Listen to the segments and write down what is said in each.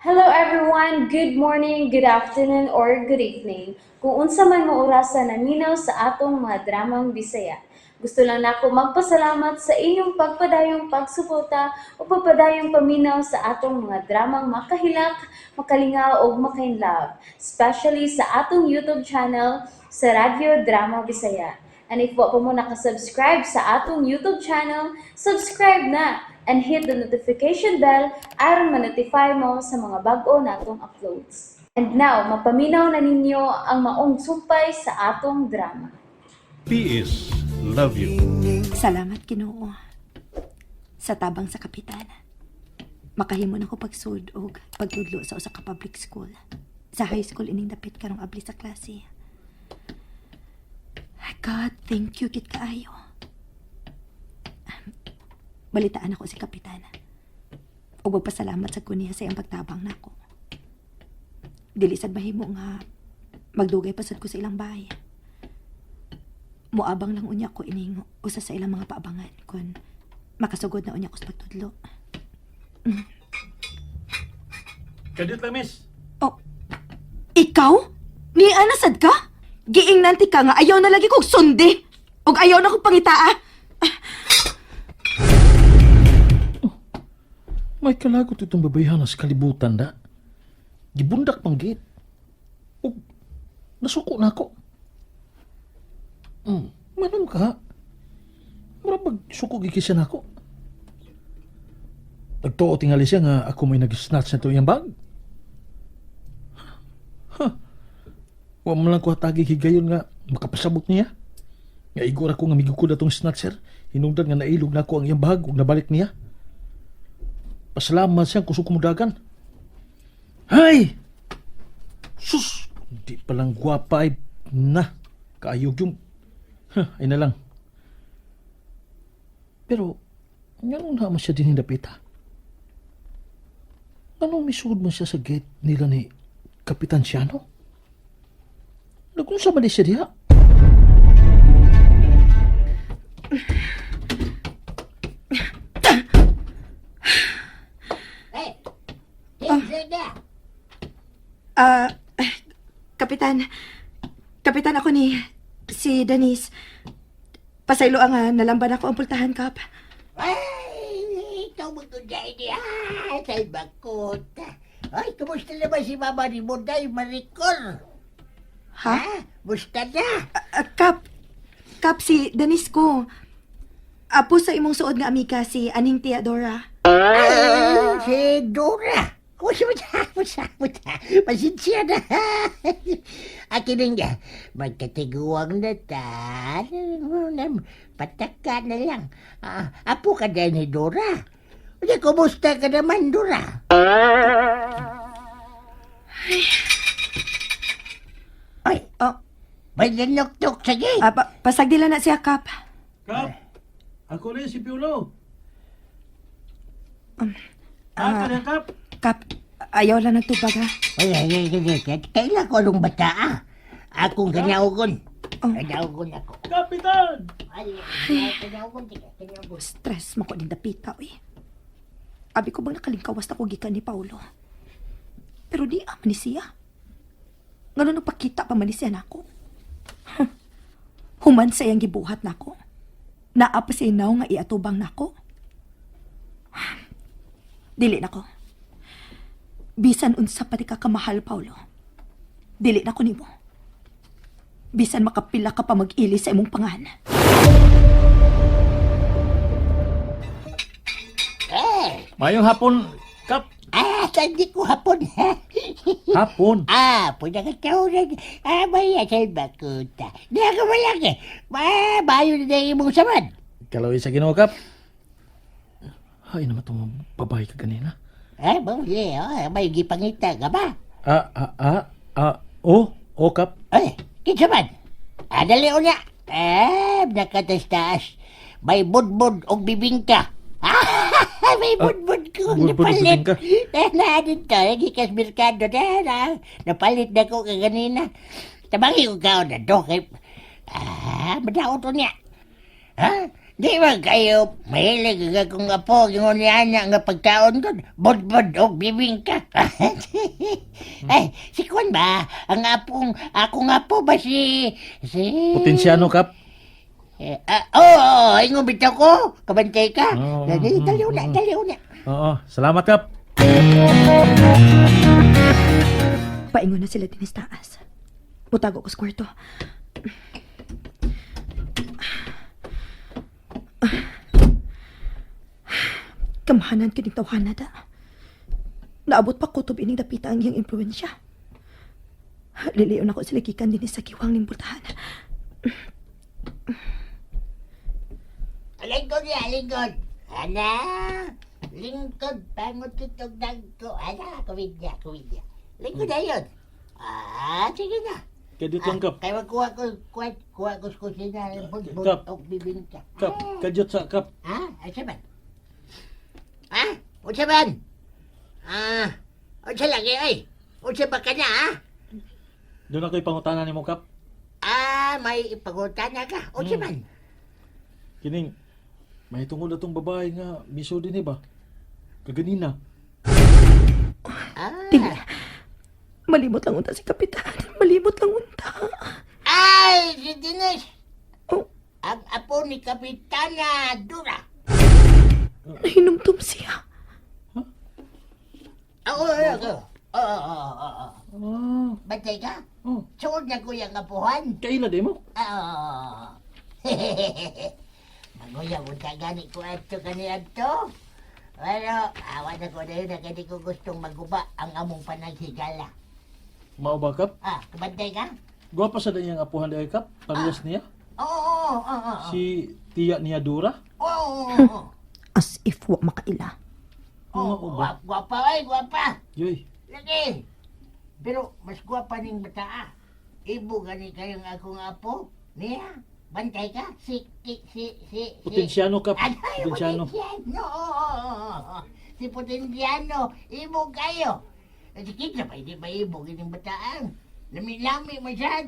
Hello everyone! Good morning, good afternoon, or good evening. Kung unsa man mo orasa naminaw sa atong mga dramang Bisaya. Gusto lang nako magpasalamat sa inyong pagpadayong pagsuporta o pagpadayong paminaw sa atong mga dramang makahilak, makalingaw ug makainlove, especially sa atong YouTube channel sa Radyo Drama Bisaya. And if wa pa mo nakasubscribe sa atong YouTube channel, subscribe na and hit the notification bell aron ma-notify mo sa mga bag-o natong uploads. And now, mapaminaw na ninyo ang maong sumpay sa atong drama. PS Love you. Salamat, Ginoo, sa tabang sa kapitan. Makahimo na ko pagsud og pagtudlo sa usa ka public school. Sa high school ining dapit karong abli sa klase. God, thank you gid kaayo. Balitaan ako si kapitan. Ug magpasalamat sa niya sa iyang pagtabang nako. Dili sad mahimo nga magdugay pa sad ko sa ilang bahay. Moabang lang unya ko ining usa sa ilang mga paabangan kun makasugod na unya ko sa pagtudlo. Kadiyot lang, miss. Oh, ikaw? Ni ana sad ka? Giingnan ti ka nga ayaw na lagi kog sundi. Og ayaw na kog pangitaa. May kalagot itong babayhana sa kalibutan da. Gibundak pang gate. Ug nasuko na ako. Manong ka? Mura suko gikisa na ako. Nagtuo tingali siya nga ako may nag-snatch na ito iyang bag. Ha? Wa man lang ko hatagi higayon nga makapasabot niya. Nga igor ako nga migukod atong snatcher. Hinungdan nga nailog na ako ang iyang bag ug nabalik niya. Pasalamat siya kusog kumudagan. Hay! Sus! Di palang gwapa ay na. Kaayog yung... Huh, ay na lang. Pero, nganong naman siya din hindapita? Anong misugod man siya sa gate nila ni Kapitan Siano? Nagunsa man di siya diha? Ah, kapitan. Kapitan, ako ni si Denise. Pasaylo ang nalamban ako ang pultahan, Kap. Ay, ikaw magkunday niya. Sa bakot. Ay, kumusta naman si Mama ni Monday Maricor? Ha? Musta na? Ah, Kap, Kap, si Denise ko. Apo sa imong suod nga amiga si Aning Theodora. Ay, si Dora. Kumusta mo siya? Kumusta mo siya? Pasensya na. Akin nga, magkatiguang na ta. Pataka na lang. Ah, apo ka dahil ni Dora. Unya, kumusta ka naman, Dora? Ay, Oh, may nanuktok sa gate. pasagdila na siya, Kap. Kap! Ako rin si Piolo. Ah, ka Kap? Kap, ayaw lang nagtubag, ha? Ay, ay, ay, ay, ay, ay, kailan ko anong bata, ah? Akong ganaugon. Oh. Ganaugon ako. Kapitan! Ay, ay, ganaugon, sige, ganaugon. Stress mo ko din dapita, uy. Abi ko bang nakalingkawas na ko gikan ni Paulo? Pero di aman ni siya. Ngano nagpakita pa man ni siya nako. Huh. Human sa iyang gibuhat nako. Naa pa siya naw nga iatubang nako. Dili nako. Bisan unsa pa di ka kamahal, Paulo. Dili nako nimo. Bisan makapila ka pa mag-ili sa imong pangan. Eh, Mayong hapon, Kap. ah, sandi ko hapon, ha? Hapon. Ah, pwede ka tawag. Ah, may asal bakuta. Di ako malaki. Ma, bayo na na imong saman. Kaloy sa Ginoo, Kap. Ay, naman itong babae ka ganina. Eh, bawli, oh, may gipangita ka ba? Ah, ah, ah, ah, oh, oh, Kap. Ay, kinsa man? Ah, dali unya. Eh, nakataas-taas. May budbud og bibingka. Ah, may budbud ko budbud og napalit. bibingka. Eh, na dito, lagi kas merkado na, na, napalit na ko kaganina. Tabangi ko kao na do kay ah, madaot niya. Ha? Di ba kayo mahilig nga kung apo ingon niya ana nga pagkaon ko bodbod og bibingka. Ay, si Kwan ba? Ang apong akong apo ba si si Potensyano, Kap. Eh, oo, oh, oh, ingon bitaw ko. Kabantay ka. Oo, Dali, dali una, dali una. Oo, salamat, Kap. Paingon na sila dinis taas. Mutago ko sa kwarto. Kamahanan kining tawhana da. Naabot pa kutob ining dapita ang iyang impluensya. Liliyon ako sila gikan dinhi sa kiwang ning pultahan. Lingkod niya, lingkod. Ana, lingkod, pangot itong dagko. Ana, kuwid niya, kuwid niya. Lingkod na yun. Ah, sige na. Kadiyot lang, Kap. Kaya magkuha ko, kuha, kuha ko sa kusina, budbud Kap. og bibingka. Kap, kadyot sa, Kap. Ha? Unsa man? Ha? Unsa man? Ah, unsa lagi ay? Unsa ba ka na, ha? Doon ako'y pangutana nimo, Kap. Ah, may ipagutana ka. Unsa man? Kining, may tungod atong babae nga miso din eh ba? Kaganina. Ah, Dili. Malimot lang unta si Kapitan. Malimot lang unta. ay, si Denise. Oh, Ang apo ni Kapitana Dura. nahinumdum siya. Oo, oo, oo. Oo, oo, oo. Ah, Bantay ka? oh. Suod na ko yung apuhan. Kaila di mo? Oo. Maguya mo ta gani ko ato kani ato. Pero, awa na ko na yun na kani ko gustong maguba ang among panaghigala. Mao ba, Kap? Ah, kabantay ka? Gwapa sa danyang apuhan dahil, Kap. Parehas niya. Oo, oo, oo, oo. Si tiya niya Dura. Oo, oo, oo. As if wa makaila. Oo, Mao ba? guwapa ay, guwapa. Yoy. Lagi. Pero mas gwapa ning bata ah. Ibo gani kayong akong apo. Niya, bantay ka? Si, si, si, si. Potensyano, Kap. Ay, Potensyano. Potensyano. Oo, oo, oo. Si Potensyano, ibo kayo. Eh, Si Kinsa pa, hindi ba ibo gining bataan? Lami-lami masyad.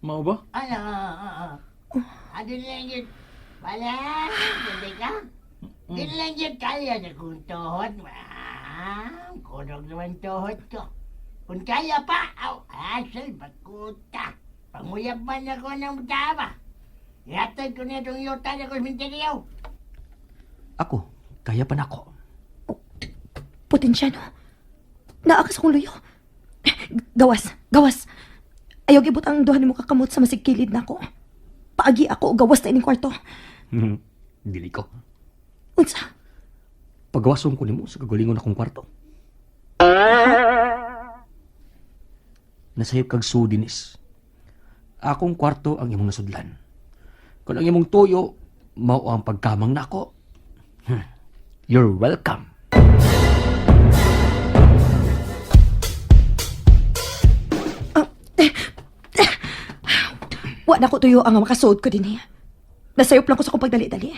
Mao ba? Ano, oo, oo. Ano lang yun? Wala, hindi ka? Di lang yun kaya na kung tuhod. Ah, kunog naman tuhod ko. Kung kaya pa, aw, asal bakuta. Panguyab man ako ng tama. Ihatag ko na itong yuta na kosmenteryo. Ako, kaya pa nako. Potensyano. Naa ka sa kong luyo. Gawas, gawas. Ayaw gibot ang duha nimo kakamot sa masigkilid nako. Paagi ako og gawas na ining kwarto. Dili ko. Unsa? Pagawason ko nimo sa kagalingon akong kwarto. Nasayop kag sudinis. Akong kwarto ang imong nasudlan. Kung ang imong tuyo, mao ang pagkamang nako. You're welcome. Wa na ko tuyo ang makasuod ko dinhi. Nasayop lang ko sa akong pagdali-dali.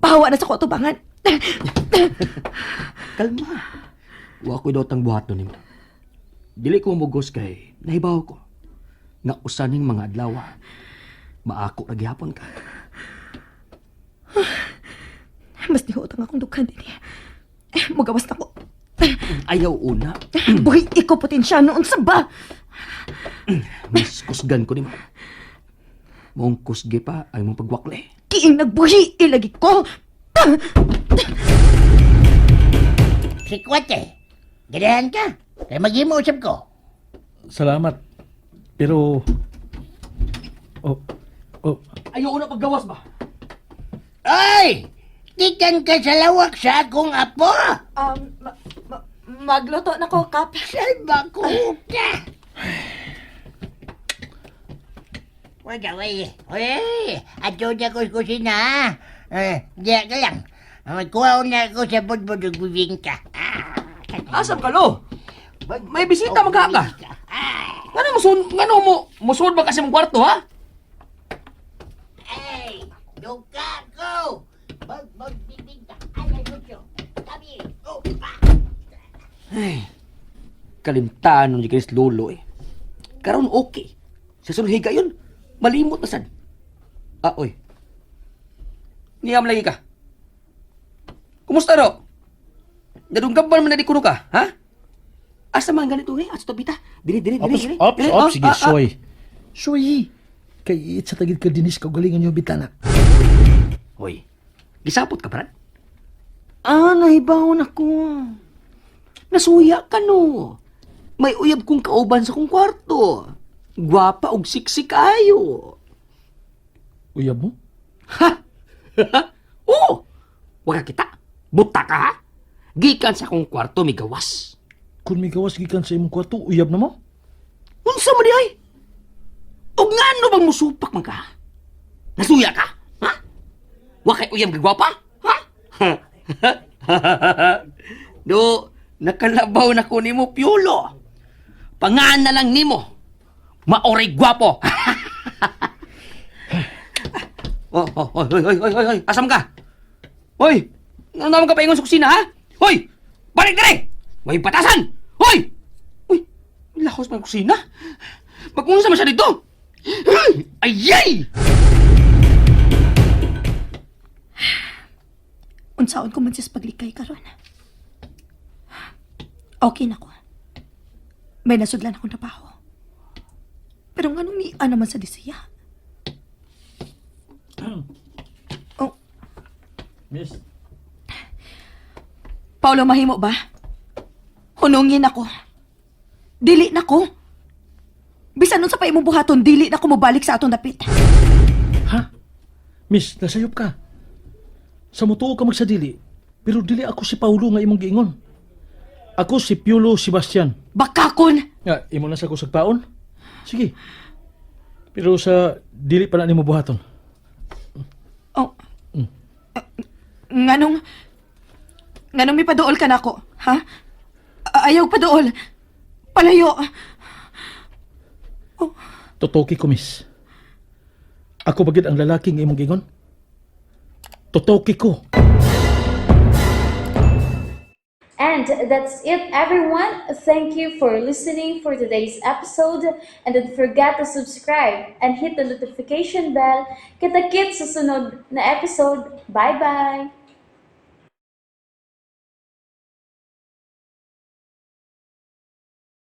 Pahawa na sa ko atubangan. Kalma. Wa ko'y dotang buhaton nimo. Dili ko mugos kay nahibaw ko. Nga usaning mga adlaw, maako ra gihapon ka. Mas nihuot ang akong dughan dinhi. Mugawas na ko. Ayaw una, Buhi ikaw potensyano unsa ba? mas kusgan ko nimo. Maong kusgi pa ay mong pagwakli. Kiing nagbuhi ilagi ko. Si Kwate, ganahan ka. Kaya maghimo usap ko. Salamat. Pero... Oh, oh, Ayaw una paggawas ba? Ay! Tikan ka sa lawak sa akong apo! Magluto na ko, Kap. Salba ko ka! Wala, wey. Uy, ato na ko sa kusina, ha? Eh, diya ka lang. Magkuha na ako sa budbud ug bibingka. Ah, Asam ka lo? May bisita og magha ka. bibingka. Ah, Ngano mo sun ngano mo musuod ba kasi mong kwarto ha? ay, duka ko! Budbud bibingka. Ay, ay, Tabi, oh, pa! Ay. Kalimtaan nun ni lolo eh. Karon okay. Sa sulhiga yun, malimot na sad. Ah, oy. Niyam lagi ka. Kumusta ro? Nadunggaban man na di kuno ka, ha? Asa man ganito eh? Asa tabita? Dili, dili, dili, Ops, dili. ops, Dili, ops, oh, sige, ah, ah. soy. Soy. Kay iit sa tagid ka dinis kaugalingon yung bitana. Hoy, gisapot ka, Brad? Ah, nahibawon ako. Nasuya ka, no. May uyab kong kauban sa kong kwarto. Gwapa og siksik ayo. Uyab mo? Ha? Oo! Wala kita. Buta ka, ha? Gikan sa akong kwarto, may gawas. Kung may gawas gikan sa imong kwarto, uyab na mo? Unsa man di ay? Og ngano bang musupak man ka? Nasuya ka? Ha? Wa kay uyab gigwapa? Ha? Do, nakalabaw na ko nimo Piolo. Pangaan na lang nimo. Maoray gwapo. Oh, oh, oy, oy, oy, oy, oy, oy, asam ka? Hoy, ano naman ka paingon sa kusina, ha? Hoy, balik dire! May batasan! Hoy! Uy, lahos man kusina. Magunsa man siya dito. Ayay! Unsaon ko man sis paglikay karon. Okay na ko. May nasudlan akong trabaho. Pero nganong niya naman sa disiya? Oh, Miss. Paolo, mahimo ba? Hunungin ako. Dili na ko. Bisan nun sa pa imong buhaton, dili na ko mobalik sa atong dapit. Ha? Miss, nasayop ka. Sa mutuo ka magsadili, pero dili ako si Paulo nga imong giingon. Ako si Piolo Sebastian. Bakakon! Nga, imo na sa kusagpaon? Sige. Pero sa dili pa na nimo buhaton. Oh. Ah, nganong may paduol ka nako, ha? Ayaw paduol. Palayo. Totoki ko, miss. Ako bagid ang lalaki nga imong giingon? Totoki ko. And that's it, everyone. Thank you for listening for today's episode. And don't forget to subscribe and hit the notification bell. Kita-kits sa sunod na episode. Bye-bye!